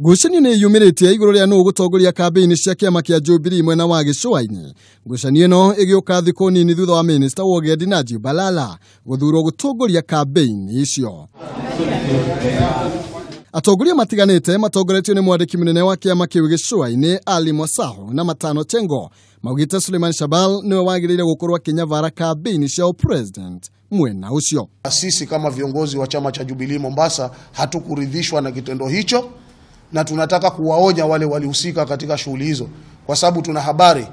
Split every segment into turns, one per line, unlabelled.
Ngucanio nĩ yumĩrĩtie igũrũ rĩa nũ gũtongoria kambĩini cia kĩama kĩa Jubilee mwena wa gĩcũa-inĩ. Ngucanio ĩno ĩgĩũka thikũ nini thutha wa minista wa ũgendi Najib Balala gũthurwo gũtongoria kambĩini icio. Atongoria matiganĩte matongoretio nĩ mwandĩki mũnene wa kĩama kĩu gĩcũa-inĩ Ali Mwasaho na Matano Chengo maugĩte Suleiman Shabal nĩwe wagĩrĩire gũkorwo akĩnyavara kambĩini cia president mwena ũcio.
Sisi kama viongozi wa chama cha Jubilee Mombasa hatukuridhishwa na kitendo hicho, na tunataka kuwaonya wale walihusika katika shughuli hizo, kwa sababu tuna habari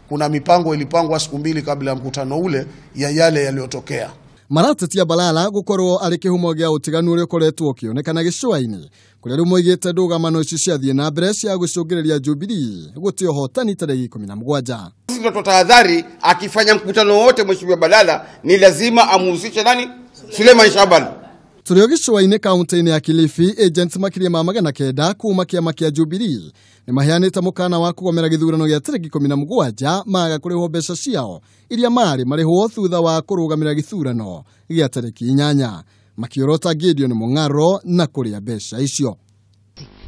kuna mipango ilipangwa siku mbili kabla ya mkutano ule ya yale yaliyotokea.
Maratetia Balala gukorwo ari kihumo gia utiganu uria ukoretwo ukionekana gĩcũa-inĩ kũrĩa rĩu moigĩte ndũgamano ici ciathiĩ na mbere cia gũcũngĩrĩria Jubilee gũte ũhotani tarĩki 17.
Sisi tunatoa tahadhari, akifanya mkutano wote Mheshimiwa Balala ni lazima amhusishe nani? Suleiman Shabal.
Tũrĩ o gĩcũa-inĩ kaunti-inĩ ya Kilifi, agents makĩria ma 900 kuma kĩama kĩa Jubilee nĩ maheanĩte mũkana wa kũgomera gĩthurano gĩa tarĩki 17 maga kũrĩhwo mbeca ciao iria marĩ marĩhwo thutha wa kũrũgamĩra gĩthurano gĩa tarĩki 8, makĩorota Gideon Mung'aro na kũrĩa mbeca icio.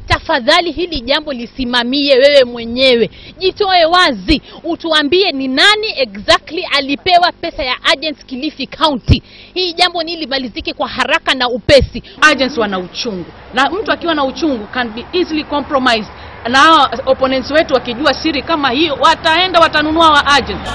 Tafadhali hili jambo lisimamie wewe mwenyewe, jitoe wazi, utuambie ni nani exactly alipewa pesa ya agents Kilifi County. Hii jambo ni limalizike kwa haraka na upesi.
Agents wana uchungu, na mtu akiwa na uchungu can be easily compromised, na opponents wetu wakijua siri kama hiyo wataenda watanunua wa agents.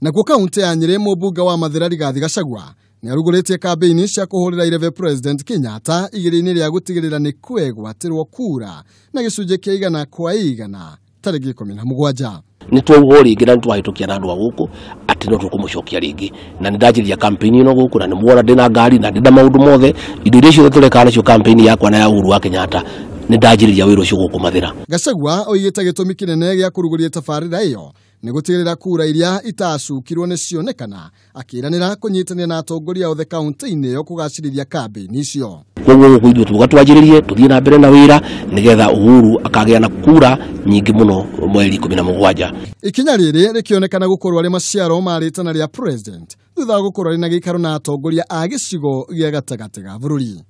Na kwa kaunti ya Nyeri, mũmbunge wa Mathira Rigathi Gachagua nĩarugũrĩtie kambĩini cia kũhũrĩra irebe President Kenyatta igĩrĩ-inĩ rĩa gũtigĩrĩra nĩ kwegwatĩrwo kura na gĩcunjĩ kĩa 100 kwa 100 tarĩki 17.
Nĩ twauga rĩngĩ na nĩ twahĩtũkia na andũ a gũkũ atĩ no tũkũmũcokia rĩngĩ, na nĩ ndanjĩrĩria campaign ĩno gũkũ, na nĩ muona ndĩna ngari na ndĩna maũndũ mothe, indo iria ciothe tũrekaga nacio campaign yakwa na ya Uhuru wa Kenyatta nĩ ndanjĩrĩria wĩra ũcio gũkũ Mathira.
Gachagua oigĩte gĩtũmi kĩnene gĩa kũrugũria tabarĩra ĩyo nĩ gũtigĩrĩra kura iria itacukirwo nĩ cionekana, akĩranĩra kũnyitanĩra na atongoria othe kaunti-inĩ ĩyo kũgacĩrithia kambĩini icio.
Koguo gũkũ ithuĩ tuga twanjĩrĩrie tũthiĩ na mbere na wĩra nĩgetha Uhuru akagĩa na kura nyingĩ mũno mweri 17.
Ikinya rĩrĩ rĩkĩonekana gũkorwo arĩ maciaro ma rĩtana rĩa president thutha wa gũkorwo arĩ na gĩikaro na atongoria a gĩcigo gĩa gatagatĩ ga bũrũri.